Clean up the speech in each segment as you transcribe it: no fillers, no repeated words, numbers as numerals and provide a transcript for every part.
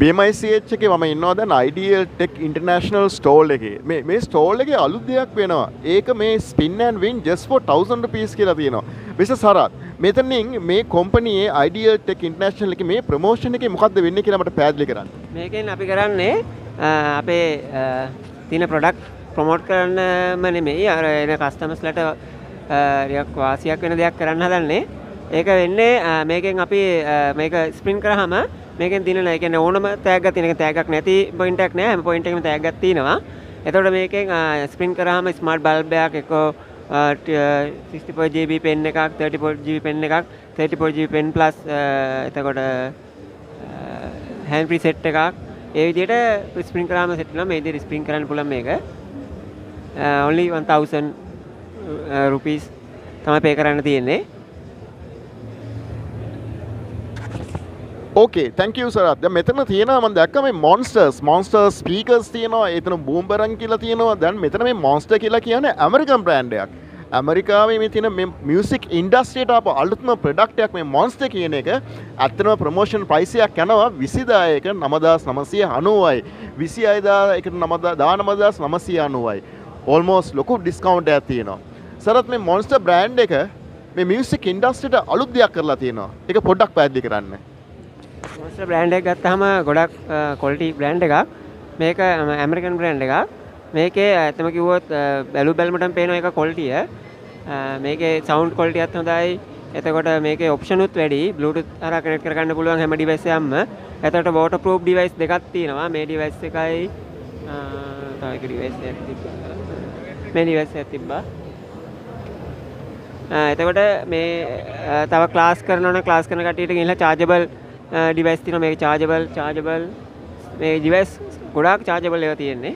BMICH එකේ මම ඉන්නවා දැන් Ideal Tech International stall එකේ. මේ මේ ස්ටෝල් එකේ අලුත් දෙයක් වෙනවා. ඒක මේ spin and win just for 1000 rupees කියලා තියෙනවා. මිස්ටර් සරත්, මෙතනින් මේ කොම්පනියේ Ideal Tech International එකේ මේ ප්‍රොමෝෂන් එකේ මොකද්ද වෙන්නේ කියලා මට පැහැදිලි කරන්න. මේකෙන් අපි කරන්නේ අපේ තියෙන ප්‍රොඩක්ට් ප්‍රොමෝට් කරන්නම නෙමෙයි, අර එන කස්ටමර්ස්ලට ටිකක් වාසියක් වෙන දෙයක් කරන්න හදන්නේ. ඒක වෙන්නේ මේකෙන් අපි මේක ස්පින් කරාම මේකෙන් දිනන, ඒ කියන්නේ ඕනම තෑග්ගක් තියෙන එක, තෑග්ගක් නැති පොයින්ට් එකක් නෑ, හැම පොයින්ට් එකෙම තෑග්ගක් තියෙනවා. එතකොට මේකෙන් ස්පින් කරාම ස්මාර්ට් බල්බ් එකක්, එක්කෝ 64 GB pen එකක්, 34 GB pen එකක්, 34 GB pen plus, එතකොට හෑන්ඩ් ෆ්‍රී සෙට් එකක්, ඒ විදිහට ස්පින් කරාම සෙට් වෙනවා. මේ විදිහට ස්පින් කරන්න පුළුවන් මේක. Only 1000 rupees තමයි පේ කරන්න තියෙන්නේ. ඕකේ, thank you Sarath. දැන් මෙතන තියෙනවා මම දැක්ක මේ මොන්ස්ටර්ස් ස්පීකර්ස් තියෙනවා, එතන බූම්බරන් කියලා තියෙනවා. දැන් මෙතන මේ මොන්ස්ටර් කියලා කියන්නේ ඇමරිකන් බ්‍රෑන්ඩ් එකක්. ඇමරිකාවේ මේ තියෙන මේ මියුසික් ඉන්ඩස්ට්‍රියට ආපු අලුත්ම ප්‍රොඩක්ට් එකක් මේ මොන්ස්ටර් කියන එක. ඇත්තටම ප්‍රොමෝෂන් ප්‍රයිස් එකක් යනවා 20000ක 9990යි, 26000කට 19990යි. ඕල්මෝස්ට් ලොකු ඩිස්කවුන්ට් එකක් තියෙනවා. සරත්, මේ මොන්ස්ටර් බ්‍රෑන්ඩ් එක මේ මියුසික් ඉන්ඩස්ට්‍රියට අලුත් දෙයක් කරලා තියෙනවා. ඒක පොඩ්ඩක් පැහැදිලි කරන්න. මොන්ස්ටර් බ්‍රෑන්ඩ් එක ගත්තාම ගොඩක් ක්වොලිටි බ්‍රෑන්ඩ් එකක්. මේක ඇමරිකන් බ්‍රෑන්ඩ් එකක්. මේකේ ඇත්තම කිව්වොත් බැලු බැලමටම පේනවා ඒක ක්වොලිටිය. මේකේ සවුන්ඩ් ක්වොලිටියත් හොඳයි. එතකොට මේකේ ඔප්ෂන් උත් වැඩි. Bluetooth හරහා කනෙක්ට් කරගන්න පුළුවන් හැම ඩිවයිස් එකක්ම. එතකොට වෝටර්ප්‍රූෆ් ඩිවයිස් දෙකක් තියෙනවා. මේ ඩිවයිස් එකයි තව එක ඩිවයිස් එකක් තිබ්බා. මේ ඩිවයිස් එකක් තිබ්බා. එතකොට මේ තව ක්ලාස් කරනවා නම් ක්ලාස් කරන කට්ටියට ගිහිල්ලා චාර්ජබල් ඩිවයිස් තියෙනවා. මේක චාර්ජබල් මේ ඩිවයිස් ගොඩාක් චාර්ජබල් ඒවා තියෙන්නේ.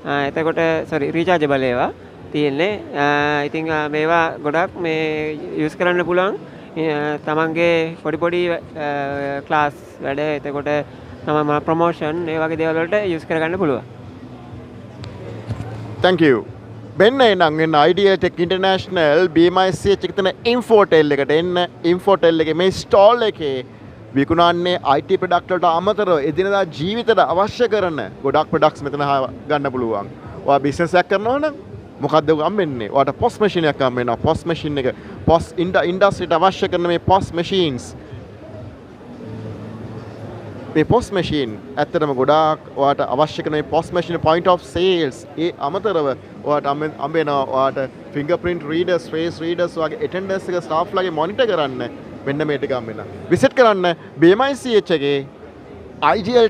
එතකොට සෝරි, රීචාර්ජබල් ඒවා තියෙන්නේ. ඉතින් මේවා ගොඩක් මේ යූස් කරන්න පුළුවන් තමන්ගේ පොඩි පොඩි ක්ලාස් වැඩ, එතකොට තමන් ප්‍රොමෝෂන් ඒ වගේ දේවල් වලට යූස් කරගන්න පුළුවන්. Thank you. මෙන්න එනං එන්න Ideal Tech International BMICH එක තියෙන Infotel එකට එන්න. Infotel එකේ මේ ස්ටෝල් එකේ විකුණන්නේ IT product වලට අමතරව එදිනදා ජීවිතේට අවශ්‍ය කරන ගොඩක් ප්‍රොඩක්ට්ස් මෙතන ගන්න පුළුවන්. ඔයා බිස්නස් එකක් කරනවා නම් මොකද්ද හම්බෙන්නේ? ඔයාට පොස් මැෂින් එකක් හම්බ වෙනවා. පොස් මැෂින් එක, පොස් ඉන්ඩස්ට්‍රියට අවශ්‍ය කරන මේ පොස් මැෂින්ස්, මේ පොස් මැෂින් ඇත්තටම ගොඩාක් ඔයාට අවශ්‍ය කරන මේ පොස් මැෂින්, පොයින්ට් ඔෆ් සේල්ස්, ඒ අමතරව ඔයාට හම්බ වෙනවා ඔයාට ෆින්ගර්ප්‍රින්ට් රීඩර්ස්, ෆේස් රීඩර්ස් වගේ ඇටෙන්ඩන්ස් එක ස්ටාෆ් ලගේ මොනිටර් කරන්න මෙන්න මේ ටික හම්බ වෙනවා. විසිට් කරන්න BMICH එකේ Ideal